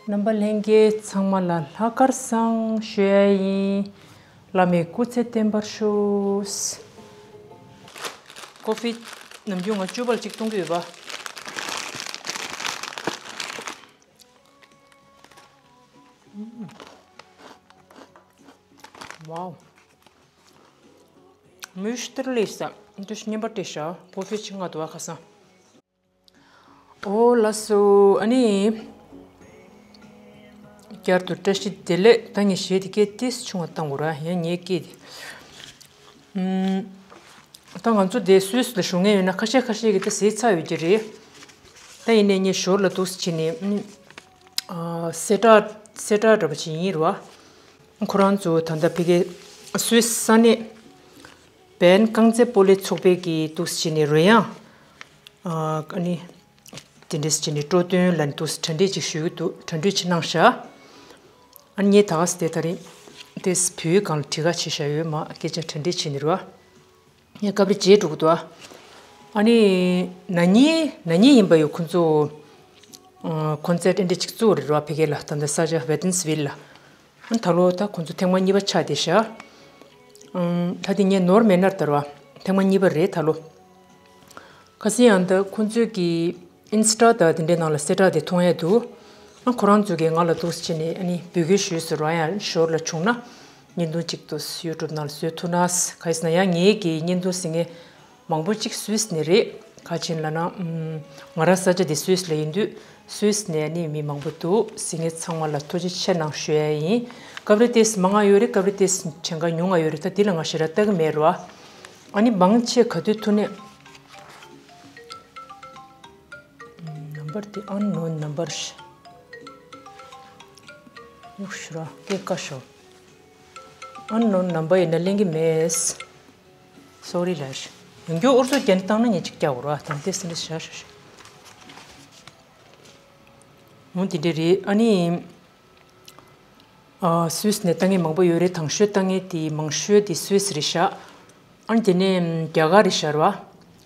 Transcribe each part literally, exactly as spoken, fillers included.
རྣམ་པ་ལྷན་རྒྱས་ཚང་མ་ལ་ལྷག་དཀར་བཟང་ཞུ་ཡ་ཡིན། བླ་མའི་སྐུ་ཚེ་བརྟན་པར་ཤོག། ཀོ་ཧྥི་ནམ་རྒྱུན་ང་བཅུ་པར་གཅིག་བཏུང་གི་ཡོད་པ། ཝའོ། མུའུ་ཤི་ཏི་ལི་ས་འདུ་ཤི་ཉན་པ་ཏེ་ཤ་ཀོ་ཧྥི་ཆི་ང་དུ་བ་ཁ་སང་། ཨོ་ལགས་སོ། ཨ་ནི། བསྐྱར་དུ་བཀྲ་ཤིས་བདེ་ལེགས། ད་ངས་གཞས་དེ་སྐད་ཏིས་ཆུང་བ་བཏང་དགོས་ར་ཡང་ངའི་སྐད་དེ། ཨུམ། ད་ང་ཚོ་དེ་སུད་སི་ལ་བཞུགས་མཁན་ཡོད་ན་ཁ་ཤས་ཁ་ཤས་ཀྱིས་ད་ཟས་ཚར་ཡོད་ཀྱི་རེད། ད་ཡིན་ནའི་ངས་ཞོར་ལ་འདུག་སེ་བྱས་ནས་ཨ་གསལ་བསྒྲགས་གསལ་བསྒྲགས་འདྲ་པོ་བྱས་ཡིན་རེད་བ། ཁོ་རང་ཚོ་ད་ལྟ་ཕ་གི་སུད་སི་ས་གནས་བན་རྐང་རྩེད་སྤོ་ལོའི་ཚོགས་པའི་གི་འདུག་སེ་བྱས་ནས་རོལ་དབྱངས་ཨ་ནི་དེ་འདྲས་བྱས་ནས་སྤྲོ་སྟོན་ལ་འདུག་སེ་གྲ་སྒྲིག་ཅིག་ཞུ་གི་འདུག་གྲ་སྒྲིག་ཅིག་གནང་ཤག་ཨ་ནི་ངས་ད་ག་སེ་དེ་ད་རིང་དེ་བོད་ཡིག་སྒང་ལ་བྲིས་ཁ་བྱས་བཞག་ཡོད་མ་སྐད་ཆ་གྲ་སྒྲིག་བྱས་ནས་རེད་བ། ངས་སྐབས་རེ་བརྗེད་འགྲོ་གི་འདུག་ཨ། ཨ་ནི་ན་ནིང་ན་ནིང་ཡིན་པ་ཡོད་ཁོ་ཚོ་ཨ་ཀོན་སེར་ཊི་ཨེ་འདྲ་ཅིག་བཙུགས་རེད་ར་ཕ་གི་ལ། ད་ལྟ་ས་ཆ་ཝེ་ཏན་སི་ཝིལ་ལ། ཨ་ད་ལོ་ད་ཁོ་ཚོ་ཐེངས་མ་གཉིས་པ་ཆགས་བསྡད་ཤག་ཨ་ད་དེ་ངས་ནོར་མེད་ན་ད་ར་ཐེངས་མ་གཉིས་པ་རེད་ད་ལོ། ཁ་སང་ཡང་ད་ཁོ་ཚོའི་གི་ཨིན་སི་ཊ་དང་དེ་འདྲའི་ནང་ལ་གསལ་བསྒྲགས་དེ་མཐོང་ཡ་འདུག་ཨ་ཁོ་རང་ཚོ་གིས་ང་ལ་འདུག་སེ་བྱས་ནས་ཨ་ནི་འབོད་སྐུལ་ཞུས་སོང་ར། ཡང་ཞོར་ལ་བྱུང་ན་བརྙན་ཐུང་གཅིག་ཏུ་ཡུ་ཊུབ་ནང་ལ་བཟོས་ཐུབ་ན། ག་ཡིན་ཟེར་ན་ཡང་ངའི་གི་བརྙན་ཐུང་གཟིགས་མཁན་མང་པོ་གཅིག་སུད་སི་ནས་རེད། ག་ཅི་ཡིན་ལབ་ན་ཨམ་ང་རང་ས་ཆ་དེ་སུད་སི་ལ་ཡིན་དུས་སུད་སི་ནས་ཨ་ནི་མི་མང་པོ་འདུག་གཟིགས་མཁན་ཚང་མ་ལ་ཐུགས་རྗེ་ཆེ་གནང་ཞུ་ཡ་ཡིན། སྐབས་རེ་ཏོག་ཙམ་མང་ང་ཡོད་རེད། སྐབས་རེ་ཏོག་ཙམ་གྲངས་ཀ་ཉུང་ང་ཡོད་རེད། ད་འདི་ལ་ང་ཞེ་དྲག་ལྟ་གི་མེད་རེད་བ། ཨ་ནི་མང་ཆེ་ག་དུས་ཐུག་ནས། ནམ་བར་དེ་ཨན་ནོན་ནམ་བར་ཞིག་ཡོག་ཤུ་ར་སྐད་ཀ་ཤོ། ཨན་ནོན་ནམ་བར་ཡིན་ན་ལེན་གི་མེད། སོ་རི་ལ་ཤི། ཡང་རྒྱུ་ཨུར་ཚོ་རྒྱན་བཏང་ན་ཉེ་གཅིག་རྒྱག་འོ་ར་དང་དེ་སི་འདྲ་ཤ་ཤ་ཤ། འོ་དེ་འདྲ་རེད། ཨ་ནི། ཨ་སུད་སི་ནས་ལྟ་མཁན་མང་པོ་ཡོད་རེད། དང་ཤོས་ལྟ་མཁན་དེ་མང་ཤོས་དེ་སུད་སི་རེད་ཤག་ཨ་ནི་དེ་ནས་རྒྱ་གར་རེད་ཤག་ར་བ།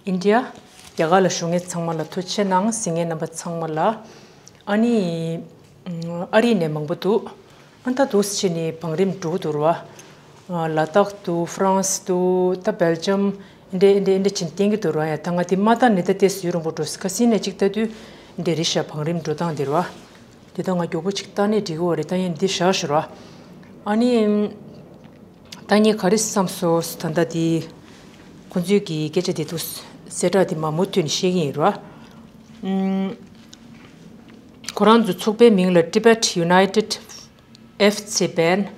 ཨིན་ཌི་ཡ། རྒྱ་གར་ལ་བཞུགས་མཁན་ཚང་མ་ལ་ཐུགས་རྗེ་ཆེ་གནང་། གཟིགས་མཁན་རྣམ་པ་ཚང་མ་ལ། ཨ་ནི། ཨ་རི་ནས་མང་པོ་འདུག་ཨ་ད་འདུག་སེ་བྱས་ནས་བང་རིམ་འགྲོ་གི་འདུག་ར་བ། ལ་དྭགས་འདུག་ཧྥ་རན་སི་འདུག་ད་སྦེལ་ཇམ་འདྲ་འདྲ་འདྲ་བྱས་ནས་བསྟན་གྱི་འདུག་ར་བ། ཡ་ད་ང་དེ་མ་བལྟས་ནས་ད་ལྟས་ཡུན་རིང་པོ་འགྲོ་སོང་། ཁ་སང་ནས་གཅིག་ལྟ་དུས་འདི་རེད་ཤག་བང་རིམ་འགྲོ་སྟངས་འདི་ར་བ། དེ་ད་ང་མགྱོགས་པོ་གཅིག་བལྟས་ནས་འགྲིག་གི་ཡོད་རེད། ད་ཡིན་འདི་བཞག་ཤོག་ར་བ། ཨ་ནི། ད་ངས་ག་རེ་བསམ་སོང་ད་ལྟ་དེ། ཁོང་ཚོའི་གི་སྐད་ཆ་དེ་འདུག་གསལ་བསྒྲགས་དེ་མ་མུ་མཐུད་ནས་བཤད་ཀྱི་ཡིན་ར། ཨུམ། ཁོ་རང་ཚོ་ཚོགས་པའི་མིང་ལ་Tibet United F C Band།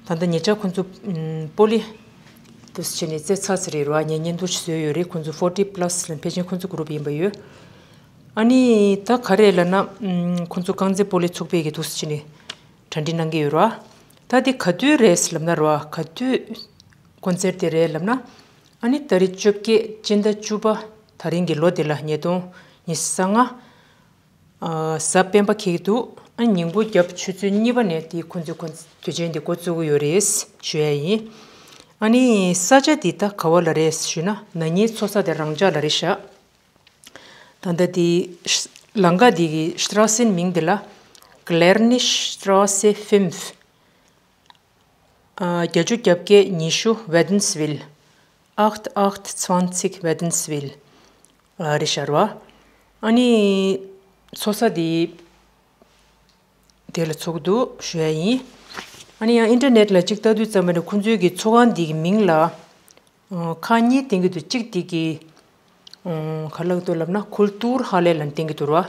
ད་ལྟ་ཉེ་ཆར་ཁོང་ཚོ་ཨུམ་སྤོ་ལོ་འདུག་སེ་བྱས་ནས་རྩེད་ཚར་ཚར་རེད་ར། ངས་བརྙན་ཐུང་ཞིག་བཟོས་ཡོད་རེད། ཁོང་ཚོ་forty plus ལ་ཕལ་ཆེར་ཁོང་ཚོ་གུ་རུབ་ཡིན་པ་ཡོད། ཨ་ནི་ད་ག་རེ་ལབ་ན་ཨུམ་ཁོང་ཚོ་རྐང་རྩེད་སྤོ་ལོ་ཚོགས་པའི་གི་འདུག་སེ་བྱས་ནས་གྲ་སྒྲིག་གནང་གི་ཡོད་ར། ད་དེ་ག་དུས་རེད་ལབ་ན་ར་བ། ག་དུས་ཀོན་སེར་ཊི་དེ་རེད་ལབ་ན། ཨ་ནི་ཏ་རིག་བཅོ་བརྒྱད་སྤྱི་ཟླ་བཅུ་པ་ད་རིང་གི་ལོ་འདི་ལ་ཉིས་སྟོང་ཉི་ཤུ་རྩ་ལྔ། ཨ་གཟའ་སྤེན་པ་འཁེལ་གྱི་འདུག་ཨ་ཉིན་གུང་རྒྱབ་ཆུ་ཚོད་གཉིས་པ་ནས་དེ་ཁོང་ཚོས་ཁོང་དུས་ཆེན་འདི་འགོ་བཙུགས་ཀྱི་ཡོད་རེད་ཞུ་ཡ་ཡིན། ཨ་ནི་ས་ཆ་འདི་ད་ག་བ་ལ་རེད་ཞུས་ན་ན་ནིང་ཚོགས་ས་དེ་རང་འཇགས་ལ་རེད་ཤག་ད་ལྟ་དེ་ལམ་ཁ་དེ་གི་སི་ཏྲ་སེན་མིང་འདི་ལ་Kleine Straße fünf། ཨ་བརྒྱད་ཅུ་གྱ་བརྒྱད་ཉི་ཤུ་Wädenswil། Acht acht zwanzig Wädenswil ཨ་རེད་ཤག་ར་བ། ཨ་ནི་ཚོགས་ས་དེ་དེ་ལ་ཚོགས་འདུ་ཞུ་ཡ་ཡིན། ཨ་ནི་ཡང་ཨིན་ཊར་ནེཊ་ལ་གཅིག་ལྟ་དུས་ཙམ་པ་ནས་ཁོང་ཚོའི་གི་ཚོགས་ཁང་འདི་གི་མིང་ལ་ཨ་ཁག་གཉིས་བསྟན་གྱི་འདུག་གཅིག་དེ་གི་ཨ་ག་ལབ་འདུག་ལབ་ན་Kulturhalle ལབ་བསྟན་གྱི་འདུག་ར།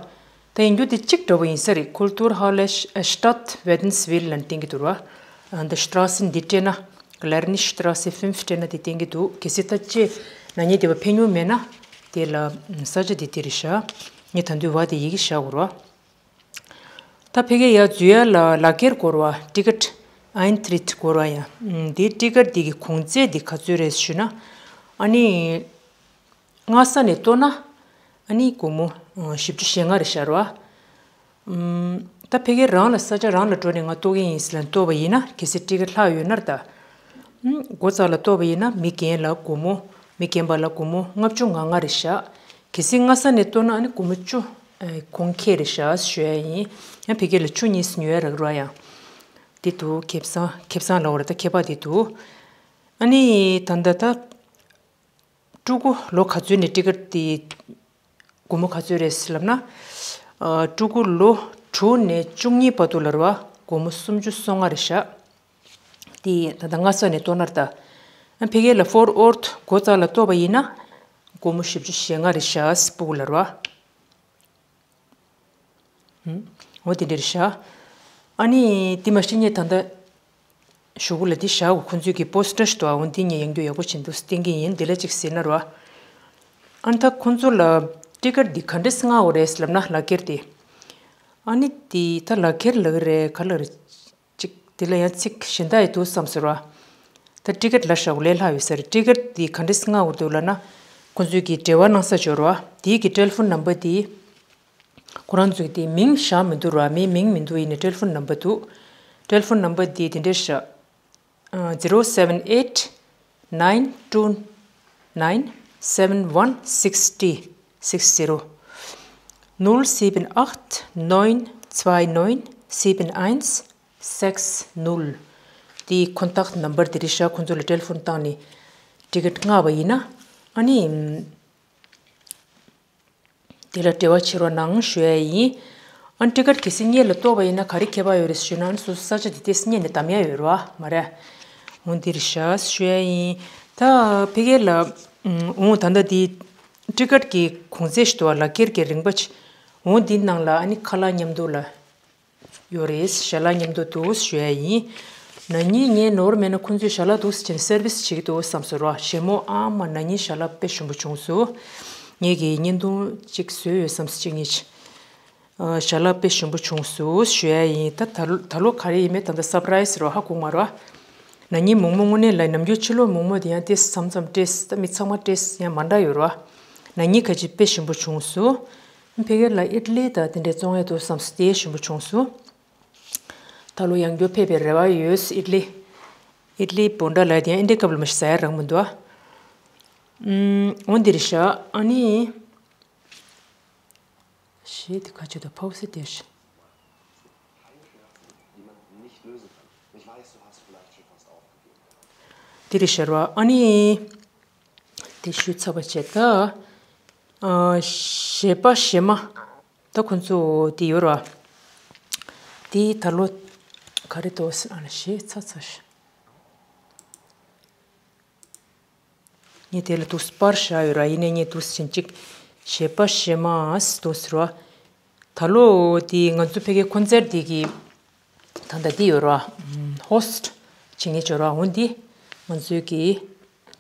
ད་ཡིན་རྒྱུ་དེ་གཅིག་འདྲ་བོ་ཡིན་ས་རེད། Kulturhalle Stadt Wädenswil ལབ་བསྟན་གྱི་འདུག་ར། ཨ་འདི་Straße འདི་སྤྲད་ན་Kleine Straße fünf སྤྲད་ན་དེ་བསྟན་གྱི་འདུག་གལ་སྲིད་ད་ཅེ་ན་ནིང་དེ་བ་ཕེབས་མྱོང་མེད་ན་དེ་ལ་ས་ཆ་དེ་དེ་རེད་ཤག་ངས་ད་དུང་བ་དེ་ཡི་གེ་བཞག་གོ་ར། ད་ཕ་གིར་ཡར་འཛུལ་ཡ་ལ་ལག་འཁྱེར་དགོས་རེད་བ། Ticket Eintritt དགོས་རེད་བ། ཡང་འདིའི་ཊི་ཀེཊ་འདི་གི་གོང་ཚད་འདི་ག་ཚོད་རེད་ཞུས་ན། ཨ་ནི་སྔ་ས་ནས་གཏོར་ན་ཨ་ནི་སྒོར་མོ་བཞི་བཅུ་ཞེ་ལྔ་རེད་ཤག་རེད་བ། ད་ཕ་གིར་རང་ལ་ས་ཆ་རང་ལ་འགྲོ་ནས་ང་གཏོར་གི་ཡིན་ཟེར་ལབ་གཏོར་བ་ཡིན་ན་གལ་སྲིད་ཊི་ཀེཊ་ལྷག་ཡོད་ན་རེད་ད། སྒོ་རྩ་ལ་གཏོར་བ་ཡིན་ན་མི་རྒན་ལ་སྒོར་མོ་ མི་རྒན་པ་ལ་སྒོར་མོ་ལྔ་བཅུ་ང་ལྔ་རེད་ཤག་གལ་སྲིད་སྔ་ས་ནས་གཏོར་ན་ཨ་ནི་སྒོར་མོ་བཅུ་ཨེ་གོང་ཁེ་རེད་ཤག་ཞུ་ཡ་ཡིན། ཡང་ཕ་གི་ལ་ཆུ་གཉིས་ཉོ་ཡ་རག་རོགས་ཡ། དེ་འདུག་ཁེ་བཟང་ཁེ་བཟང་ལབ་དགོས་རེད་ད། ཁེ་པགས་དེ་འདུག་ཨ་ནི་ད་ལྟ་ད། ཕྲུ་གུ་ལོ་ག་ཚོད་ནས་ཊི་ཀེ་ཊི་དེ་སྒོར་མོ་ག་ཚོད་རེད་ལབ་ན། ཨ་ཕྲུ་གུ་ལོ་དྲུག་ནས་བཅུ་གཉིས་བར་དུ་ལ་རེད་བ། སྒོར་མོ་སུམ་ཅུ་སོ་ལྔ་རེད་ཤག་དེ་ད་ལྟ་སྔ་ས་ནས་གཏོར་ན་རེད་ད། ཨ་ཕ་གི་ལ་ཕོར་ཨོར་ཐི་སྒོ་རྩ་ལ་གཏོར་བ་ཡིན་ན། སྒོར་མོ་བཞི་བཅུ་ཞེ་ལྔ་རེད་ཤག་སྤུ་གུ་ལ་རེད་བ། འོ་དེ་འདྲ་རེད་ཤག་ཨ་ནི་དེ་མ་གཞི་ངས་ད་ལྟ་གཞུག་གུ་ལ་འདི་བཞག་གོ། ཁོང་ཚོའི་གི་པོ་སི་ཊར་ཞིག་འདུག་ཨ། འོ་འདི་ངས་ཡང་བསྐྱར་ཡག་པོ་བྱས་འདུག་སྟོན་གྱི་ཡིན། འདི་ལ་ཅིག་ཟེར་ན་རོ། ཨ་ནི་ད་ཁོང་ཚོ་ལ་ཊི་ཀེ་ཊི་འདི་ག་འདྲས་མངགས་དགོས་རེད་ལབ་ན་ལག་འཁྱེར་དེ། ཨ་ནི་དེ་ད་ལག་འཁྱེར་ལབ་ཀྱི་རེད་ག་ལབ་རེད། ཅིག་དེ་ལ་ཡང་ཚིག་གཞན་དག་ཡི་འདུག་བསམ་ཟེར་བ། ད་ཊི་ཀེ་ཊི་ལབ་བཞག་གོ་ལས་སླ་ཡོད་ས་རེད། ཊི་ཀེ་ཊི་འདི་ག་འདྲས་མངགས་དགོས་འདུག་ལབ་ན། ཁོང་ཚོའི་གི་འབྲེལ་བ་གནང་ས་འབྱོར་བ། དེའི་གི་ཊེ་ལི་ཕོན་ནམ་བར་དེ། ཁོ་རང་ཚོའི་དེ་མིང་བཞག་མི་འདུག་ར། མིའི་མིང་མི་འདུག་ཡིན་ནའི་ཊེ་ལི་ཕོན་ནམ་བར་འདུག་ཊེ་ལི་ཕོན་ནམ་བར་དེ་དེ་འདྲས་ཤག zero seven eight nine two nine seven one six three six zero. Null sieben acht neun zwei neun sieben eins sechs null. དེའི་ཁོན་ཊེག་ནམ་བར་དེ་རེད་ཤག་ཁོང་ཚོ་ལ་ཊེ་ལི་ཕོན་བཏང་ནས་ཊི་ཀེ་ཊི་མངགས་པ་ཡིན་ན། ཨ་ནི། དེ་ལ་འབྲེལ་བ་བྱེད་རོགས་གནང་ཞུ་ཡ་ཡིན། ཨ་ནི་ཊི་ཀེ་ཊི་གལ་སྲིད་སྔོན་ལ་གཏོར་བ་ཡིན་ན་ག་རེ་ཁྱད་པར་ཡོད་རེད་ཞུས་ན། ཨ་ནི་སོ་སོ་ས་ཆ་དེ་ཏོག་ཙམ་སྔོན་ནས་བདམས་ཡ་ཡོད་རེད་བ་མ་རེད། འོ་འདི་རེད་ཤག་ཞུ་ཡ་ཡིན། ད་ཕ་གི་ལ་འོ་ད་ལྟ་འདི་ཊི་ཀེ་ཊི་གི་གོང་ཚད་ཞིག་འདུག་བ། ལག་འཁྱེར་གྱི་རིན་པ་ཅིག་འོ་འདི་ནང་ལ་ཨ་ནི་ཁ་ལག་མཉམ་དུ་ལ། ཡོད་རེད། ཞལ་ལག་མཉམ་དུ་འདུག་ཞུ་ཡ་ཡིན། ན་ནིང་ངས་ནོར་མེད་ན་ཁོང་ཚོས་ཞལ་ལག་འདུག་ཟེར་ནས་སར་བི་སི་བྱེད་ཀྱི་འདུག་བསམ་སོང་ར། བཞད་མོ་ཨ་མ་ན་ནིང་ཞལ་ལག་དཔེ་ཞིམ་པོ་བྱུང་སོང་། ངས་ཀྱི་བརྙན་ཐུང་གཅིག་བཟོས་ཡོད་བསམ་སོང་གཅིག་གཉིས། ཨ་ཞལ་ལག་དཔེ་ཞིམ་པོ་བྱུང་སོང་ཞུ་ཡ་ཡིན། ད་ད་ལོ་ད་ལོ་ག་རེ་ཡིན་མེད་ད་ལྟ་སར་པ་རའི་སི་རོ་ཧ་གོ་མ་རོ། ན་ནིང་མོག་མོག་དངོས་གནས་ལ་ནམ་རྒྱུན་ཕྱི་ལོགས་མོག་མོག་དེ་ཡང་ཏོག་ཙམ་མཚམས་མཚམས་སྤྲད། ད་མི་ཚང་མ་སྤྲད་ཡང་མ་འདྲ་ཡོད་རོ། ན་ནིང་ཁ་ཅིག་དཔེ་ཞིམ་པོ་བྱུང་སོང་། ཕ་གི་ལ་ཨི་ཊ་ལི་དང་དེ་འདྲའི་བཙོང་ཡ་འདུག་བསམ་སོང་། དེ་ཞིམ་པོ་བྱུང་སོང་། ད་ལོ་ཡང་བསྐྱར་ཕེབས་པའི་རེ་བ་ཡོད། ཨི་ཊ་ལི། ཨི་ཊ་ལི་བོད་འདྲ་ལ་དེ་ཡང་ཨི་འདྲའི་སྐབས་ལ་མ་ཞིག་ཟ་ཡ་རག་མི་འདུག་ཨ། ཨུམ། འོ་འདི་རེད་ཤག་ཨ་ནི། ཞེས་དེ་ཁ་ཆེ་དུ་ཕོག་སེ་དེ་ཤི། འདི་རེད་ཤག་ར་ཨ་ནི། དེ་ཞུས་ཚར་བ་བྱས་ད། ཨ་གཞས་པ་གཞས་མ། ད་ཁོ་ཚོ་དེ་ཡོད་ར། དེ་ད་ལོ་ག་རེ་འདུག་ཟེར་ན་ཞེས་ཚ་ཚ་ཞིག་ངས་དེ་ལ་འདུག་སེ་པར་བཞག་ཡོད་ར། ཡིན་ནའི་ངས་འདུག་སེ་བྱིན་ཅིག་གཞས་པ་གཞས་མ་འདུག་ཟེར་བ། ད་ལོ་དེ་ང་ཚོ་ཕ་གིའི་ཁོན་སར་དེ་གི་ད་ལྟ་དེ་ཡོད་ར། ཧོ་སི་ཊི་བྱེད་མཁན་ཅིག་ཡོད་ར། འོ་འདི་ང་ཚོའི་གི་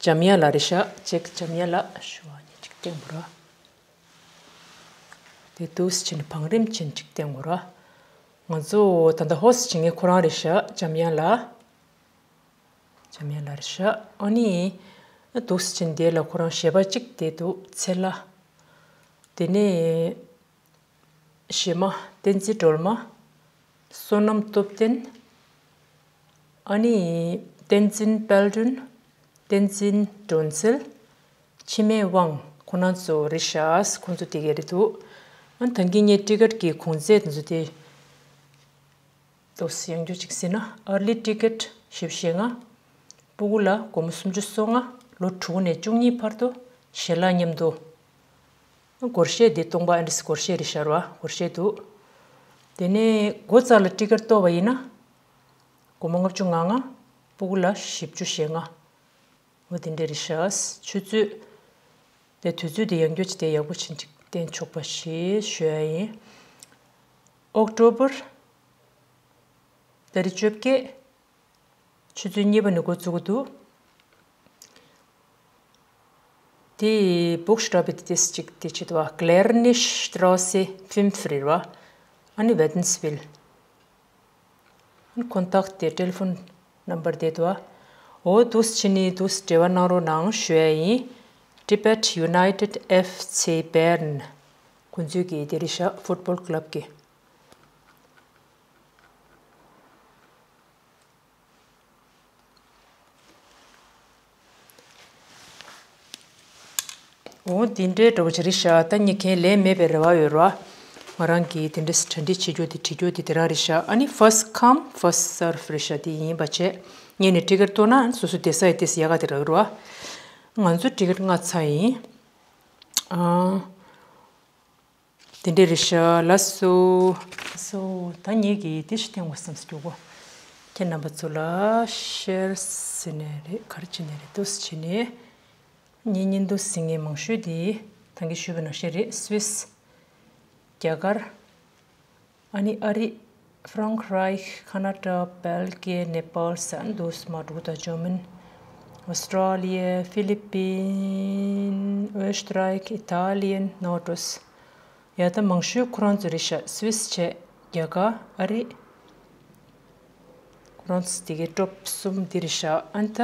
འཇམ་དབྱངས་ལགས་རེད་ཤག་ཅིག་འཇམ་དབྱངས་ལགས་ཞུ་བ་ནས་ཅིག་སྟོན་དགོས་ར། དེ་འདུག་སེ་བྱས་ནས་བང་རིམ་བྱས་ནས་ཅིག་བསྟན་དགོས་ར། ང་ཚོ་ད་ལྟ་ཧོ་སི་ཊི་བྱེད་མཁན་ཁོ་རང་རེད་ཤག་འཇམ་དབྱངས་ལགས། འཇམ་དབྱངས་ལགས་རེད་ཤག་ཨ་ནི། འདུག་སེ་བྱས་ནས་དེ་ལ་ཁོ་རང་གཞས་པ་གཅིག་བསྡད་འདུག་ཚེ་ལྷ། དེ་ནས། གཞས་མ་བསྟན་འཛིན་སྒྲོལ་མ། བསོད་ནམས་སྟོབས་ལྡན། ཨ་ནི། བསྟན་འཛིན་དཔལ་སྒྲོན། བསྟན་འཛིན་སྒྲོན་གསལ། འཆི་མེད་དབང་ཁོང་རྣམ་ཚོ་རེད་ཤག་ཁོང་ཚོ་དེ་ག་རེད་འདུག་ཨ་ནི་ད་གིན་ངས་ཊི་ཀེ་ཊི་གི་གོང་ཚད་དེ་ཚོ་དེ། འདུག་སེ་ཡང་བསྐྱར་ཅིག་ཟེར་ན། ཨར་ལི་ཊི་ཀེ་ཊི་བཞི་བཅུ་ཞེ་ལྔ། སྤུ་གུ་ལ་སྒོར་མོ་སུམ་ཅུ་སོ་ལྔ། ལོ་དྲུག་ནས་བཅུ་གཉིས་བར་དུ་ཞལ་ལག་མཉམ་དུ། སྒོར་གཞས་འདི་སྟོང་པ་ཨེ་འདྲ་སྒོར་གཞས་རེད་ཤག་ར། སྒོར་གཞས་འདུག་དེ་ནས་སྒོ་རྩ་ལ་ཊི་ཀེ་ཊི་གཏོར་བ་ཡིན་ན། སྒོར་མོ་ལྔ་བཅུ་ང་ལྔ། སྤུ་གུ་ལ་བཞི་བཅུ་ཞེ་ལྔ། འོ་དེ་འདྲ་རེད་ཤག་ཆུ་ཚོད། དེ་དུས་ཚོད་དེ་ཡང་བསྐྱར་ཅིག་དེ་ཡག་པོ་ཕྱིན་ཅིག་བསྟན་ཆོག་པ་ཞེས་ཞུ་ཡ་ཡིན། ཨོག་ཊོ་བར། ཏ་རིག་བཅོ་བརྒྱད། ཆུ་ཚོད་གཉིས་པ་ནས་འགོ་བཙུགས་ཀྱི་འདུག་དེ་བུག་ཤོབ་དེ་ཏོག་ཙམ་ཅིག་དེ་བྱེད་དུ་བ། Kleine Straße fünf རེད་བ། ཨ་ནི་Wädenswil། ཨ་ནི་ཁོན་ཊེག་དེ་ཊེ་ལི་ཕོན་ནམ་བར་དེ་འདུག་བ། འོ་འདུག་སེ་བྱས་ནས་འདུག་སེ་འབྲེལ་བ་གནང་རོགས་གནང་ཞུ་ཡ་ཡིན། Tibet United F C Bern། ཁོང་ཚོའི་གི་དེ་རེད་ཤག་ཕུཊ་བོལ་ཀླབ་གི། འོ་འདི་འདྲའི་འདྲ་བོ་ཅིག་རེད་ཤག་ད་ངས་ཁས་ལེན་མེད་པའི་རེ་བ་ཡོད་ར། ང་རང་གིས་དེ་འདྲ་གྲ་སྒྲིག་བྱེད་རྒྱུ་དེ་བྲིས་རྒྱུ་དེ་དེ་རང་རེད་ཤག་ཨ་ནི་first come first serve རེད་ཤག་དེ་ཡིན་པ་བྱས། ངས་ནི་ཊི་ཀེཊ་གཏོར་ན་སོ་སོ་བསྡད་ས་ཡི་དེ་ཡག་ག་དེ་རག་ར། ང་ཚོ་ཊི་ཀེཊ་མངགས་ཚར་ཡིན། ཨ། དེ་འདྲས་རེད་ཤག་ལགས་སོ། ལགས་སོ། ད་ངེད་ཀྱིས་དེ་ཞིག་ཐེངས་བ་བསམ་སྐྱོ་གོ། ཁྱེད་རྣམ་པ་ཚོ་ལ་ཤེར་ཟེར་ནས་རེད་ག་རེ་བྱས་ནས་རེད་འདུག་སེ་བྱས་ནས། ངའི་བརྙན་ཐུང་གཟིགས་མཁན་མང་ཤོས་དེ་ད་གིན་ཞུས་པ་ནང་བཞིན་རེད། སུད་སི། རྒྱ་གར། ཨ་ནི་ཨ་རི། ཧྥ་རང་ཀ་རའི། ཁ་ན་ཌ། སྦེལ་ཀེ། ནེ་པཱལ་ཟེར་འདུག་མ་འགྲོ་ད་ཇར་མན། ཨོ་སི་ཊྲ་ལི་ཡ། ཧྥི་ལི་པིན། ཨོ་སི་ཊ་རི་ཡ། ཨི་ཏཱ་ལི་ཡན། ནོ་ཏོས། ཡ་ད་མང་ཤོས་ཁོ་རང་ཚོ་རེད་ཤག་སུད་སི་བྱས། རྒྱ་གར། ཨ་རི། ཁོ་རང་ཚོ་དེ་གའི་ཊོབ་གསུམ་འདི་རེད་ཤག་ཨ་ནི་ད།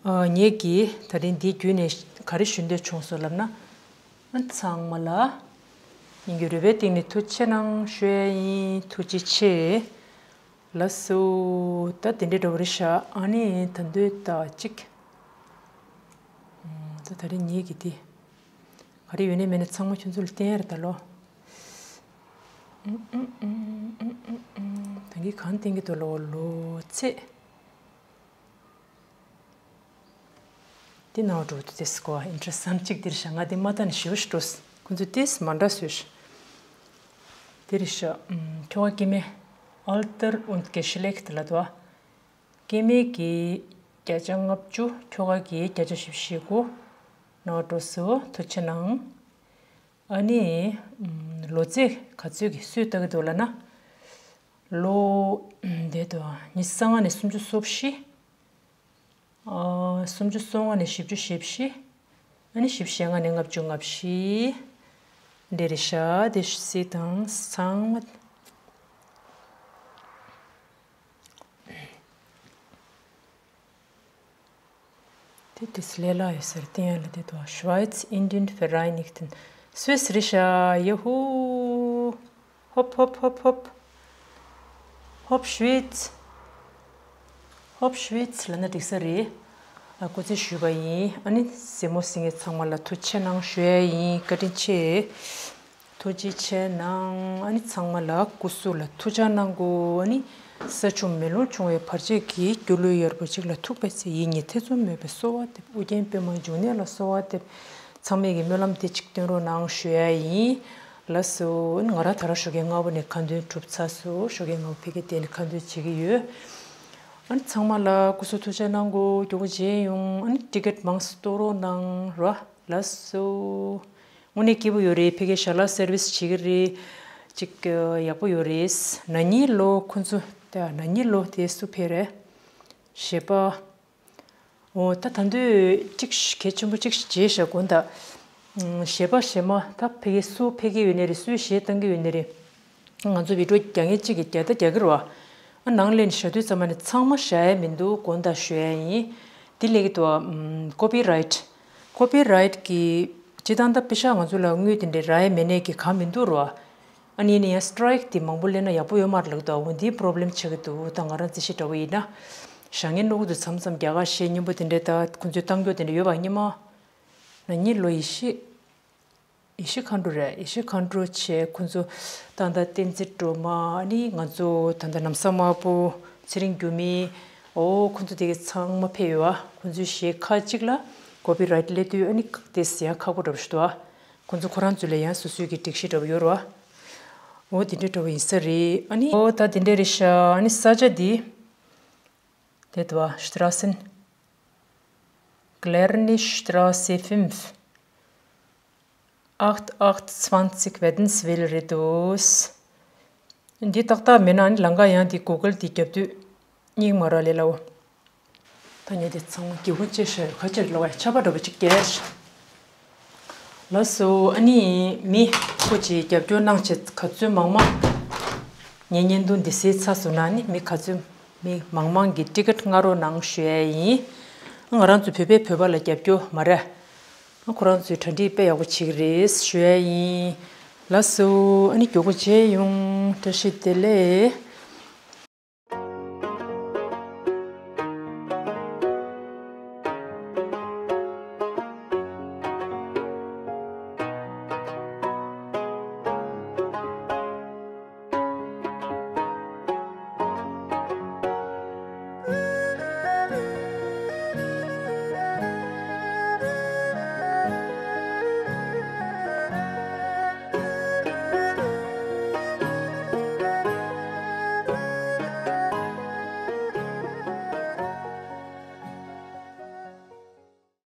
ཨ། ངེད་ཀྱིས་ད་རིང་འདི་བརྒྱུད་ནས་ག་རེ་ཞུ་འདོད་བྱུང་སོང་ལབ་ན། ཨ། ཚང་མ་ལ་སྙིང་གི་རུས་པའི་གཏིང་ནས་ཐུགས་རྗེ་ཆེ་གནང་ཞུ་ཡ་ཡིན། ཐུགས་རྗེ་ཆེ། ལགས་སོ། ད་དེ་འདྲའི་འདྲ་བོ་རེད་ཤག་ཨ་ནི་ད་འདོད་ད་ཅིག་ད་ད་རིང་ངེད་ཀྱིས་དེ་ག་རེ་ཡོད་ནས་མེད་ནས་ཚང་མ་ཁྱོད་ཚོ་ལ་བསྟན་ཡ་རེད་ད་ལོ། ད་གིན་གང་བསྟན་གྱི་འདུག་ལོ་ལོ་ཚེ། འདི་ནང་འགྲོ་དུས་དེ་སྐོར་ཨིན་ཊ་རེ་སན་ཊ་ཅིག་འདིར་ཤག་ང་འདི་མ་ལྟ་ནས་ཞེ་པོ་ཞིག་འགྲོ། ཁོང་ཚོས་དེས་མ་འདྲ་བཟོས་ཤག་འདིར་ཤག་ཁྱོ་ག་སྐྱེ་དམན། Alter und Geschlecht ལ་དོ། སྐྱེ་དམན་གྱི་བརྒྱ་ཆ་ལྔ་བཅུ། ཁྱོ་ག་གི་བརྒྱ་ཆ་བཞི་བཅུ་ཞེ་དགུ། ནང་འགྲོ་སོ་ཐུགས་རྗེ་ཆེ་གནང་། ཨ་ནི། ལོ་ཚད་ག་ཚོད་ཀྱི་སུས་ལྟ་གི་འདུག་ལབ་ན། ལོ། འདི་དོ། ཉི་ཤུ་རྩ་ལྔ་ནས་སུམ་ཅུ་སོ་བཞི། ཨ། སུམ་ཅུ་སོ་ལྔ་ནས་བཞི་བཅུ་ཞེ་བཞི། ཨ་ནི་བཞི་བཅུ་ཞེ་ལྔ་ནས་ལྔ་བཅུ་ང་བཞི། འདི་རེད་ཤག་དེ་སྲིད་དང་ཚང་མ། དེ་དེ་སླེ་ལ་ཡོད་ཟེར་བསྟན་ཡ་ལ་དེ་དོ། Schweiz Indien Vereinigten། སུད་སི་རེད་ཤག་ཡ་ཧུ། ཧོབ་ཧོབ་ཧོབ་ཧོབ། ཧོབ་ཤུའིད། ཧོབ་ཤུའིད་ལབ་ན་འགྲིག་ས་རེད། ཨ། སྐུ་རྩེད་ཞུས་པ་ཡིན། ཨ་ནི་གཟིགས་མོ་གཟིགས་མཁན་ཚང་མ་ལ་ཐུགས་རྗེ་ཆེ་གནང་ཞུ་ཡ་ཡིན། བཀའ་དྲིན་ཆེ། ཐུགས་རྗེ་ཆེ་གནང་། ཨ་ནི་ཚང་མ་ལ་སྐུ་གཟུགས་ལ་ཐུགས་ཅག་གནང་དགོས། ཨ་ནི་ས་ཆུང་མེ་རླུང་བྱུང་བའི་བར་ཆད་ཀྱི་སྒྱུ་ལུས་ཡོད་པ་ཅིག་ལ་ཐུག་པའི་ཚེ། ཡིད་གཉིས་ཐེ་ཚོམ་མེད་པའི་གསོལ་བ་འདེབས། ཨོ་རྒྱན་པདྨ་འབྱུང་གནས་ལ་གསོལ་བ་འདེབས། ཚང་མས་ཀྱི་སྨོན་ལམ་དེ་གཅིག་འདོན་རོགས་གནང་ཞུ་ཡ་ཡིན། ལགས་སོ། ང་རང་ད་རང་ཞོགས་ཀས་སྔ་པོ་ནས་ཁ་འདོན་གྲུབ་ཚར་སོང་། ཞོགས་ཀས་སྔ་པོ་ཕ་གིར་བསྡད་ནས་ཁ་འདོན་བྱེད་ཀྱི་ཡོད། ཨ་ནི་ཚང་མ་ལ་སྐུ་གཟུགས་ཐུགས་ཅག་གནང་དགོས། མགྱོགས་པོ་མཇལ་ཡོང་། ཨ་ནི་ཊི་ཀེཊ་མང་ཙམ་གཏོང་རོགས་གནང་རོགས། ལགས་སོ། དངོས་གནས་སྐྱིད་པོ་ཡོད་རེད། ཕ་གིར་ཞལ་ལག་སེར་བིས་བྱེད་ཀྱི་རེད། ཅིག་ཡག་པོ་ཡོད་རེད། ན་ནིང་ལོ་ཁོ་ཚོ་ད་ན་ནིང་ལོ་དེ་སུ་ཕེབས་རེད། གཞས་པ། འོ་ད་ད་དུང་གཅིག་གལ་ཆེན་པོ་གཅིག་བརྗེད་ཤག་དགོངས་དག་གཞས་པ་གཞས་མ་ད་ཕ་གི་སུ་ཕེབས་ཀྱི་ཡོད་ནི་རེད། སུས་གཞས་བཏང་གི་ཡོད་ནི་རེད། ང་ཚོ་བི་ཌི་ཡོ་རྒྱག་མཁན་གཅིག་གིས་རྒྱག་ད་རྒྱག་གི་རེད་བ། ཨ་ནང་ལེན་བཞག་དུས་ཙམ་པ་ནས་ཚང་མ་བཞག་ཡ་མི་འདུག་དགོངས་དག་ཞུ་ཡ་ཡིན། འདི་ལས་ཀྱི་འདུག་བ། ཀོ་པི་རའིཊ། ཀོ་པི་རའིཊ་གི་སྤྱི་བཏང་ད་པེ་ཤག་ང་ཚོ་ལ་དངུལ་དེ་འདྲའི་རག་ཡ་མེད་ནས་ཀྱི་གང་མི་འདུག་རེད་བ། ཨ་ནི་ཡིན་ན་ཡང་སི་ཊི་རའིཀ་དེ་མང་པོ་ལེན་ན་ཡག་པོ་ཡོད་མ་རེད་ལབ་འདུག་འོ་འདིའི་པོ་རོབ་ལེམ་ཆགས་ཀྱི་འདུག་ད་ང་རང་རྩིས་ཞིབ་འདྲ་བོ་ཡིན་ན། བཞག་མཁན་ནོར་གི་འདུག་མཚམས་མཚམས་རྒྱ་གར་གཞས་སྙན་པོ་དེ་འདྲའི་ད་ཁོང་ཚོས་བཏང་རྒྱུ་དེ་འདྲ་ཡོད་པ་སྙམ་མ། ན་ནིང་ལོ་ཡེ་ཤེས། ཡེ་ཤེས་མཁའ་འགྲོ་རེད། ཡེ་ཤེས་མཁའ་འགྲོ་བྱས་ཁོང་ཚོ་ད་ལྟ་བསྟན་འཛིན་སྒྲོལ་མ། ཨ་ནི་ང་ཚོ་ད་ལྟ་ནམ་བཟའ་དམར་པོ། ཚེ་རིང་འགྱུར་མེད། འོ་ཁོང་ཚོ་དེ་ག་ཚང་མ་ཕེབས་ཡོད་བ། ཁོང་ཚོའི་གཞས་ཁག་ཅིག་ལ་ཀོ་པི་རའིཊ་སླེབས་དུས་ཨ་ནི་དེ་ཟེར་ཡང་ཁག་པོ་འདྲ་པོ་ཞིག་འདུག་ཨ། ཁོང་ཚོ་ཁོ་རང་ཚོ་ལ་ཡང་སོ་སོའི་གི་སྒྲིག་གཞི་འདྲ་པོ་ཡོད་རེད་བ། འོ་དེ་འདྲ་འདྲ་པོ་ཡིན་ས་རེད། ཨ་ནི་འོ་ད་དེ་འདྲ་རེད་ཤག་ཨ་ནི་ས་ཆ་འདི་དེ་འདུག་བ། Strassen Glernishstraße fünf, acht acht zwanzig Wädenswil རེད་འདུག་འདི་ཏག་ཏག་མེད་ན་ཨ་ནི་ལམ་ཁ་ཡང་འདི་གུ་གལ་འདི་རྒྱབ་དུས་སྙིང་མ་རག་ལས་སླ་བོ། ད་ངས་དེ་ཚང་མ་སྒེའུ་ཁུང་བཅད་ཤག་ཁ་ཕྱིར་ལོག་ཡ་ཆར་པ་འདྲ་པོ་ཅིག་བརྒྱབ་ཤག་ལགས་སོ། ཨ་ནི་མི་ཁོ་ཅིག་རྒྱབ་སྐྱོར་གནང་བྱས་ག་ཚོད་མང་མང་། ངའི་བརྙན་ཐུང་འདི་གཟིགས་ཚར་སོང་ན་ནི་མི་ག་ཚོད་མི་མང་མང་གིས་ཊི་ཀེཊ་མངགས་རོགས་གནང་ཞུ་ཡ་ཡིན། ང་རང་ཚོ་བོད་པས་བོད་པ་ལ་རྒྱབ་སྐྱོར་མ་རེད། ཁོ་རང་ཚོས་གྲ་སྒྲིག་དཔེ་ཡག་པོ་བྱེད་ཀྱི་རེད་ཞུ་ཡ་ཡིན། ལགས་སོ། ཨ་ནི་མགྱོགས་པོ་མཇལ་ཡོང་། བཀྲ་ཤིས་བདེ་ལེགས།